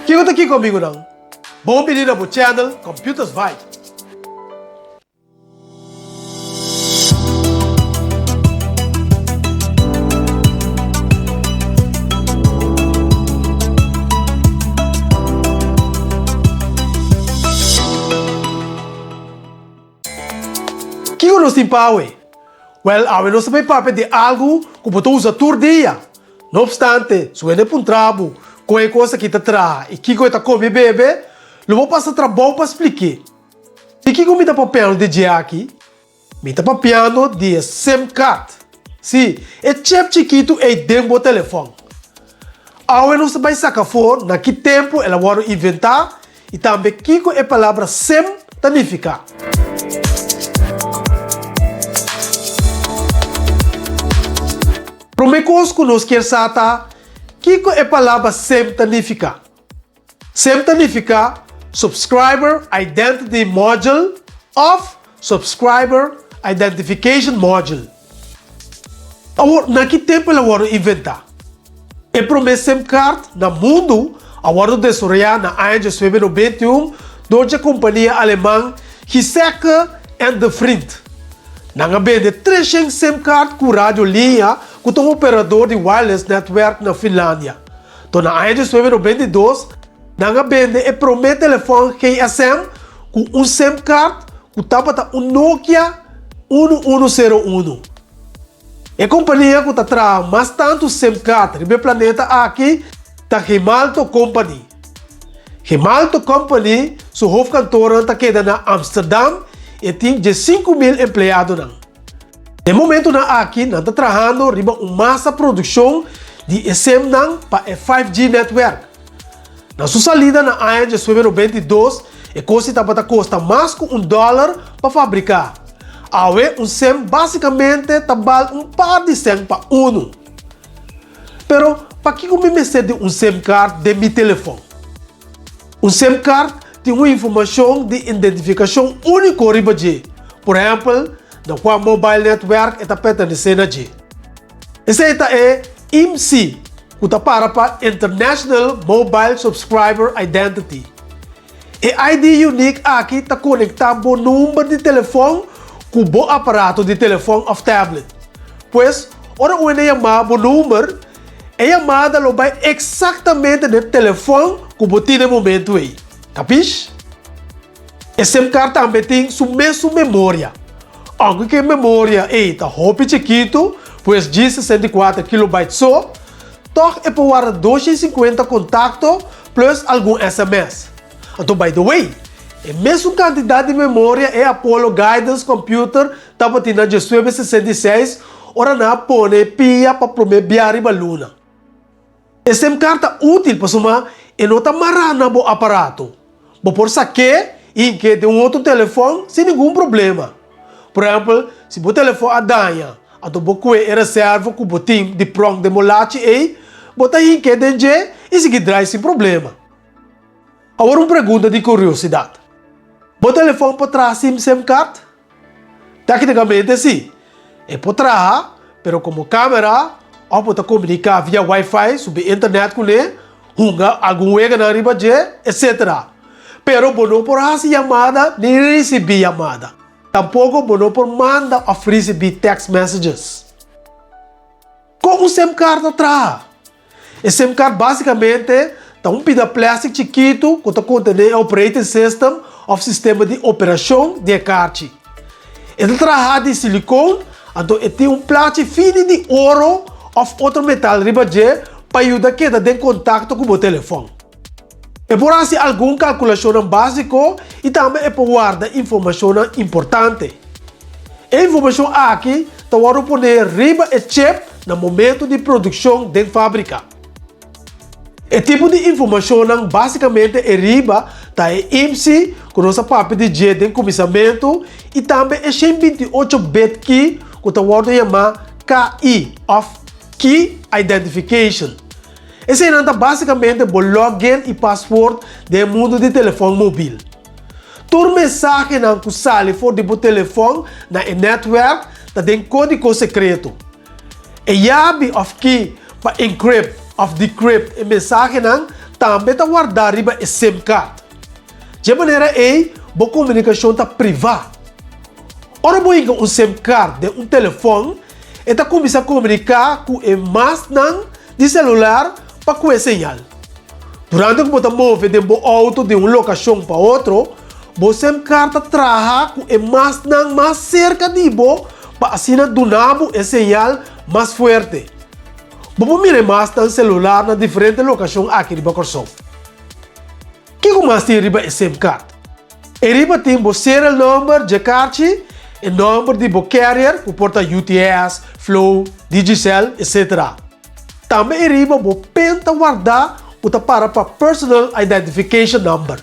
Kiko ta kiko amigunan? Bon bini na bo channel Computers Vibe. Kiko nos tin pa awe? Wèl, awe nos ta bai papia di algu ku bo ta usa tur dia. No opstante, si wende puntra bo kon e kos aki ta traha i kiko e ta kome i bebe, lo bo pasa trabou pa splik'é. Di kiko mi ta papiando di dje aki? Mi ta papiando di e sim card. Sí, e chip chikitu ei den bo telefòn. Awe nos ta bai saka afó na ki tempu el a wòrdu inventá i tambe kiko e palabra sim ta nifiká. Promé kos ku nos kier sa ta kiko e palabra sim ta nifiká. Sim ta nifiká Subscriber Identity Module òf Subscriber Identification Module. Awor, na ki tempu el a wòrdu inventá? E promé sim card na mundu a wòrdu desaroyá na aña diesnuebe 91 dor dje kompania aleman Giesecke en de Vriend. Nan a bende 300 sim card ku radio liña ku ta un operador di wireless netwerk na Finlandia. To na aña 1992, nan a bende e promé telefòn GSM ku un sim card ku tabata un Nokia 1101. E kompania ku ta traha mas tantu sim card riba e planeta aki ta Gemalto Company. Gemalto Company su hofkantornan ta keda na Amsterdam i e tin 15,000 empleadonan. Den momentunan aki nan ta trahando riba un masa produkshon di e SIM-nan pa e 5G netwerk. Na su salida na aña 1992 e kosi tabata kosta mas ku un dòler pa fabriká. Awe un SIM básikamente ta bal un par di sèn pa unu. Pero pakiko mi mester di un SIM card den mi telefòn? Un sim card tin un informashon di identifikashon úniko riba dje, por ehèmpel, na kua mobile netwerk e ta pertenesé na dje. Esei ta e IMSI, ku ta para pa International Mobile Subscriber Identity. E ID unique aki ta konektá bo number di telefòn ku bo aparato di telefòn òf tablet. Pues, ora un hende yama bo number, E yamada lo bai eksaktamente na e telefòn ku bo tin na e momentu ei. Kapish? E sim card tambe tin su mesun memoria. Ounke ku e memoria ei ta hopi chikitu, pues djis 64 kilobyte so, tòg e por warda 250 kontakto plus algun sms. Anto by the way, e mesun kantidat di memoria e Apollo Guidance Computer Tabatin na diesnuebe 66 ora nan a pone pia pa promé bia riba luna. E sim card ta útil pasobra e no ta mará na bo aparato. Bo por sak'é i hink'é den un otro telefòn sin ningun problema. Por ehèmpel, si bo telefòn a daña, anto bo kue e reserva ku bo tin di prònk den bo lachi ei, bo ta hink'é den dje i sigui drai sin problema. Awor un pregunta di kuriosidat, Bo telefòn por traha sin sim card? Téknikamente sí, e por traha, pero komo kamera òf bo ta komuniká via wifi subi internet kuné, hunga algun weganan riba dje, etsetera. Pero bo no por hasi yamada ni risibí yamada. Tampoko bo no por manda òf risibí text messages. Kon un sim card ta traha? E sim card básikamente ta un pida plèstik chikitu ku ta kontené e operating system òf sistema di operashon di e karchi. E ta trahá di silikon, anto e tin un plachi fini di oro òf otro metal riba dje pa yuda keda den kontakto ku bo telefòn. E por hasi algun kalkulashonnan básiko i tambe e por warda informashonnan importante. E informashon aki ta wòrdu poné riba e chip na momentu di produkshon den fábrika. E tipo di informashonnan básikamente e riba ta e IMSI ku nos a papia di dje den kuminsamentu i tambe e 128 bit key ku ta wòrdu yamá KI òf Key Identification. Eseinan ta básikamente bo login i paswoord den e mundu di telefòn mobil. Tur mensahenan ku sali for di bo telefòn na e nètwèrk ta den kódigo sekreto. E yabi òf key pa encrypt òf decrypt e mensahenan tambe ta wardá riba e sim card. Dje manera ei bo komunikashon ta privá. Ora bo hinka un sim card den un telefòn, e ta kuminsá komuniká ku e mastnan di selular pa ku e señal. Durante ku bo ta move den bo outo di un lokashon pa otro, bo sim card ta traha ku e mastnan mas serka di bo pa asina duna bo e señal mas fuerte. Bo por mira e mastnan selular na diferente lokashon aki riba Kòrsou. Kiko mas tin riba e sim card? E riba tin bo serial number dje karchi, e number di bo carrier ku por ta UTS, Flow, Digicel, etc. Tambe e riba bo pin ta wardá ku ta para pa Personal Identification Number.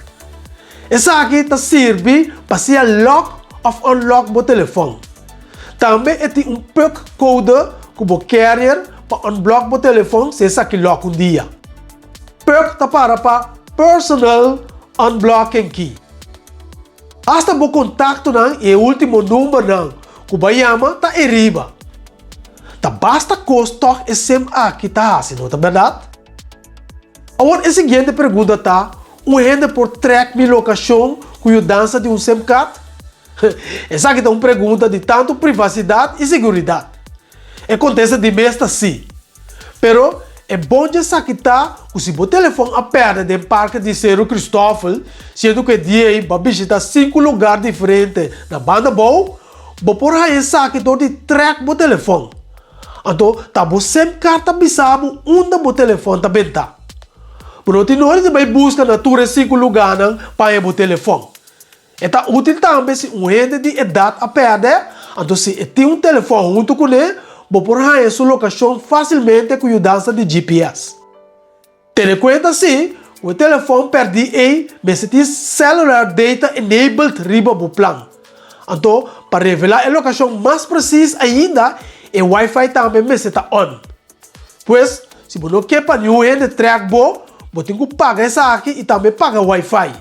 Esaki ta sirbi pa sea lock òf unlock bo telefòn. Tambe e tin un PUK code ku bo carrier pa unblock bo telefòn si esaki lock un dia. PUK ta para pa Personal Unblocking Key. Hasta bo kontaktonan i e último numbernan ku bo a yama ta eriba. Ta basta kos tòg e sim aki ta hasi, no ta bèrdat? Awor e siguiente pregunta ta, Un hende por trèk mi lokashon ku yudansa di un sim card? Esaki ta un pregunta di tantu privasidat i seguridat. E kontesta di mes ta sí. Pero, e bon dje esaki ta ku si bo telefòn a pèrdè den parke di Seru Kristòfel, siendo ku e dia ei bo a bishitá sinku lugar diferente na Banda Bou, bo por haña esaki dor di trèk bo telefòn. Anto, ta bo sim card ta bisa bo unda bo telefòn ta bentá. Bo no tin nodi di bai buska na tur e sinku lugánan pa haña bo telefòn. E ta útil tambe si un hende di edat a pèrdè, anto si e tin un telefòn huntu kuné, bo por haña su lokashon fásilmente ku yudansa di GPS. Tene kuenta si ku e telefòn pèrdí ei mester tin cellular data enabled riba bo plan. Anto, pa revelá e lokashon mas presis ainda, e Wi-Fi tambe mester ta on. Pues, si bo no ke pa niun hende trèk bo, bo tin ku paga esaki i tambe paga Wi-Fi.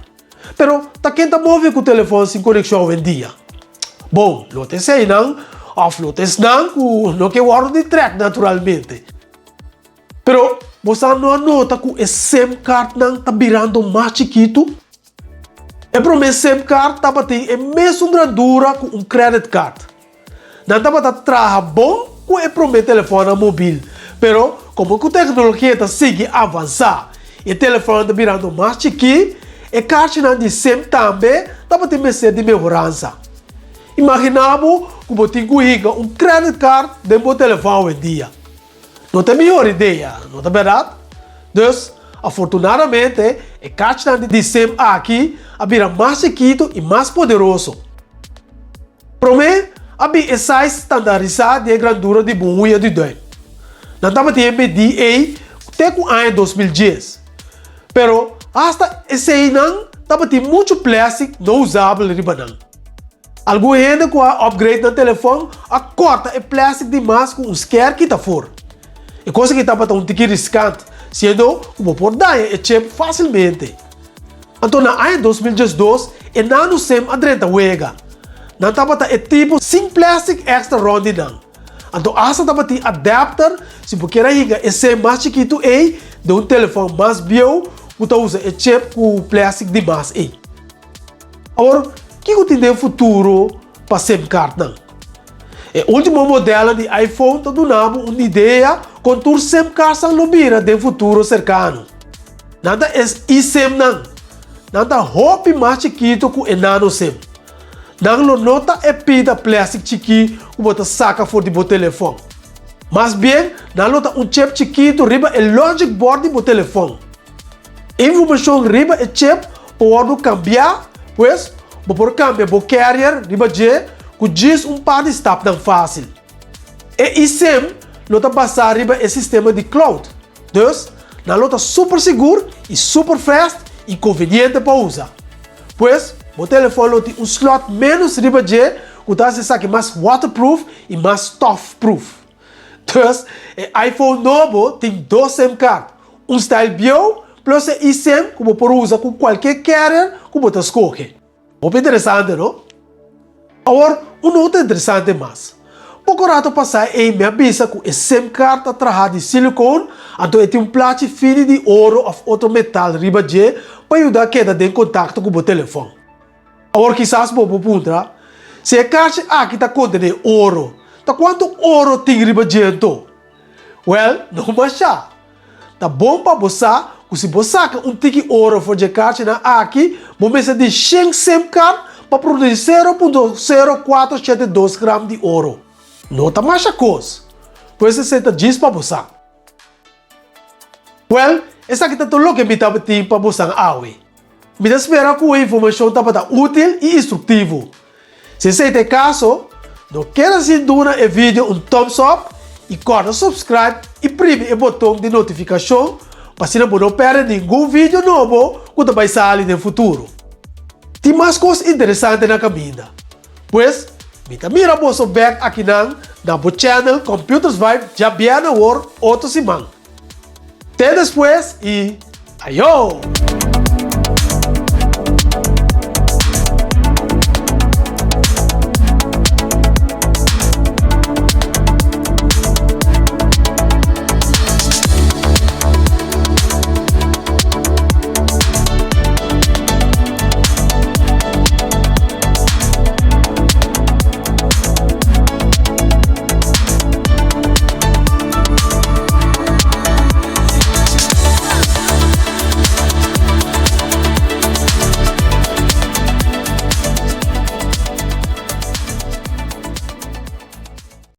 Pero ta ken ta move ku telefòn sin konekshon awendia? Bon, lo ta eseinan òf lo ta esnan ku no ke wòrdu di trèk naturalmente. Pero bo sa no a nota ku e sim cardnan ta birando mas chikitu? E promé sim card tabatin e mesun grandura ku un credit card. Nan tabata traha bon ku e promé telefònnan mobil, pero komo ku teknologia ta sigui avansá i e telefònnan ta birando mas chikí, e karchinan di sim tambe tabatin mester di mehoransa. Imaginá bo ku bo tin ku hinka un credit card den bo telefòn awendia. No ta e mihor idea, no ta bèrdat? Dus, afortunadamente, e karchinan di sim aki a bira mas chikitu i mas poderoso. Promé, a bin e size standarisá di e grandura di bo huña di duim. Nan tabatin e medí ei te ku aña 2010. Pero, asta eseinan tabatin muchu plèstik no usabel riba nan. Algun hende ku a upgrade nan telefòn a kòrta e plèstik di mas ku un skèr kita for. E kos aki tabata un tiki riskant, siendo ku bo por daña e chip fásilmente. Anto na aña 2012 e nano sim a drenta wega. Nan tabata e tipo sin plastic extra rond di nan. Anto asta tabatin adapter si bo kier a hinga e sim mas chikitu ei den un telefon mas bieu ku ta usa e chip ku plastic di mas ei. Awor, kiko tin den futuro pa sim cardnan? E ultimo modelnan di iPhone ta duna bo un idea kon tur sim cardsnan lo bira den futuro serkano. Nan ta es eSIM-nan. Nan ta hopi mas chikitu ku e nano-SIM. Nan lo no ta e pida plèstik chikí ku bo ta saka for di bo telefòn. Mas bien, nan lo ta un chip chikitu riba e logic board di bo telefòn. E informashon riba e chip por wòrdu kambiá, pues bo por kambia bo carrier riba dje ku djis un par di stapnan fásil. E eSIM lo ta basá riba e sistema di cloud. Dus, nan lo ta super sigur i super fast i konveniente pa usa. Pues, bo telefòn lo tin un slot ménos riba dje ku ta hasi esaki mas waterproof i mas stofproof. Dus, e iPhone nobo tin dos sim card, un style bieu plus e eSIM ku bo por usa ku kualke carrier ku bo ta skohe. Hopi interesante, no? Awor, un nota interesante mas. Poko rato pasá ei mi a bisa ku e sim card ta trahá di silicone, anto e tin un plachi fini di oro òf otro metal riba dje pa yuda keda den kontakto ku bo telefòn. Awor kisas bo por puntra, Si e karchi aki ta kontené oro, ta kuantu oro tin riba dje anto? Wèl, no mashá. Ta bon pa bo sa ku si bo saka un tiki oro for dje karchinan aki, bo mester di shen sim card pa produsí 0.0472 gram di oro. No ta masha kos. Pues esei ta djis pa bo sa. Wèl, esaki ta tur loke mi tabatin pa bosan awe. Mi ta spera ku e informashon tabata útil i instruktivo. Si esei ta e kaso, no keda sin duna e video un thumbs up i kòrda subscribe i primi e boton di notifikashon pa asina bo no pèrdè ningun video nobo ku ta bai sali den futuro. Tin mas kos interesante na kaminda. Pues, mi ta mira boso bèk akinan na bo channel Computers Vibe djabièrnè awor otro siman. Te despues i ayo!